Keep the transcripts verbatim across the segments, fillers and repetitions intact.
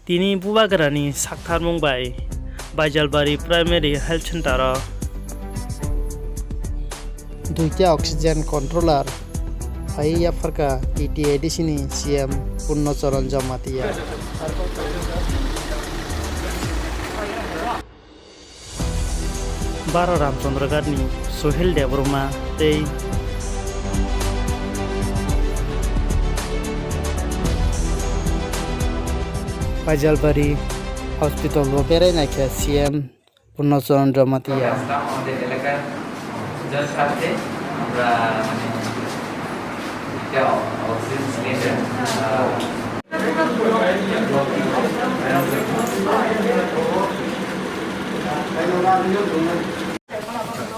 Tini bubagrani saktharmung bai Baijalbari Primary Health Center o duita oxygen controller phaiwi yapharkha T T A D C ni C M Purno Charan Jamatia. Baro Ramchandraghat ni Sohil Debbarma tei Baijalbari Hospital o berai naikha C M Purno Charan Jamatia. রাস্তা আমাদের এলাকার যার স্বার্থে আমরা মানে একটা oxygen cylinder, আহ,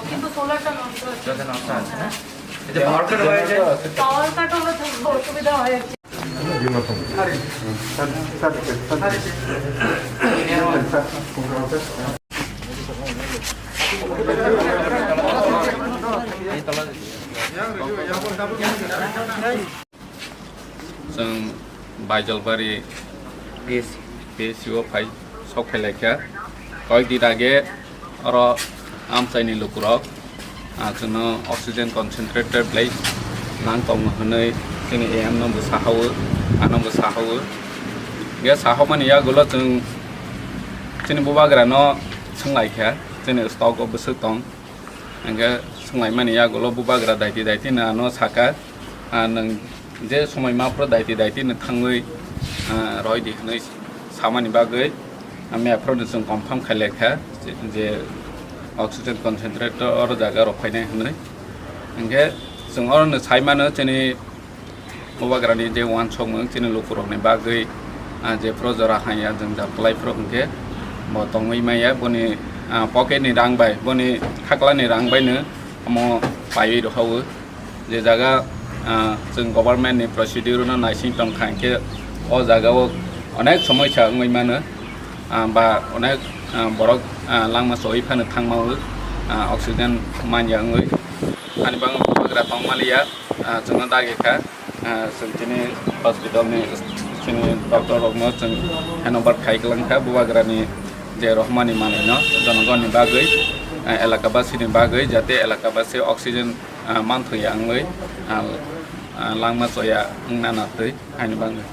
কিন্তু সোলারটা নষ্ট হচ্ছে। এটা পাওয়ার কাট হয়ে যায়। পাওয়ার কাট হলে তো অসুবিধা হয়। Chwng Baijalbari P S C o phai, sok phai laikha. Koyekdi age oro amchaini lukurok, ah, chwngno oxygen concentrator belai nang tongo hwnwi chini A M no bo sahawo, ano bo sahawo. Ge sahomani yagulo chwng chini bubagrano swnglaikha, chini stock o bwswk tong. Hingke swnglaimani yagulo bubagra daiti daiti no ano saka, ah, nwng je somoi ma phuru daiti daiti no thangwi, ah, roidi hwnwi samani bagwi, ah, mia phuru no chwng confirm khailai kha je, je oxygen concentrator oro jaga rok phainai hwnwi. Hingke chwng oro no sai mano chini bubagrani je uansukmung chini lukurokni bagwi, ah, jephuru jora hanya jwngjal kwlai phuru hwnkhe bo tongwi maya, boni, ah, pocket ni rang bai, boni khaklani rang bai no omo paiwi rohao. Je jaga, ah, chwng government ni procedure no naising tongkha, hinkhe o jaga o onek somoisa wngwi mano, ah, ba onek, ah, borok, ah, langma choi phano thangmao, ah, oxygen manya wngwi. Ani bagwi bubagra tongmaliya, ah, chwngno dagi kha, ah, chwng chini hospital ni chini doctor rokno chwng handover khai kwlang kha bubagra ni je rohmani manwi no jonogon ni bagwi, ah, elaka basi ni bagwi jate elaka basi oxygen, ah, manthokya wngwi, ah, ah, langma choya wngna natwi haini bagwi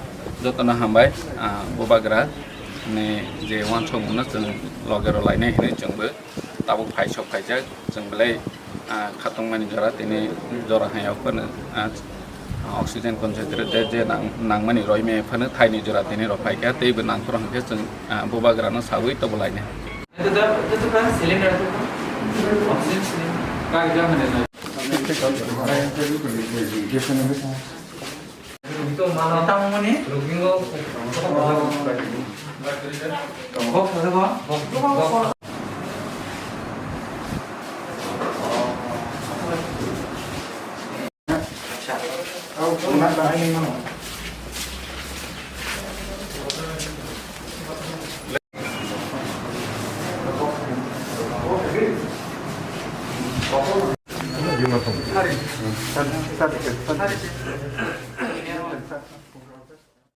jotono hambai, ah, bubagra ni je uansukmung no chwng loge rw lainai hinwi chwngbo tabuk phai sok phaijak, chwng belai, ah, khatungmani jora tini jora hai phano, ah, oxygen concentrator je nang-, nangmani roimaya phano thaini jora tini rw phaikha, teibo nangphuru hwnkhe chwng, ah, bubagrano sawi tobo lainai.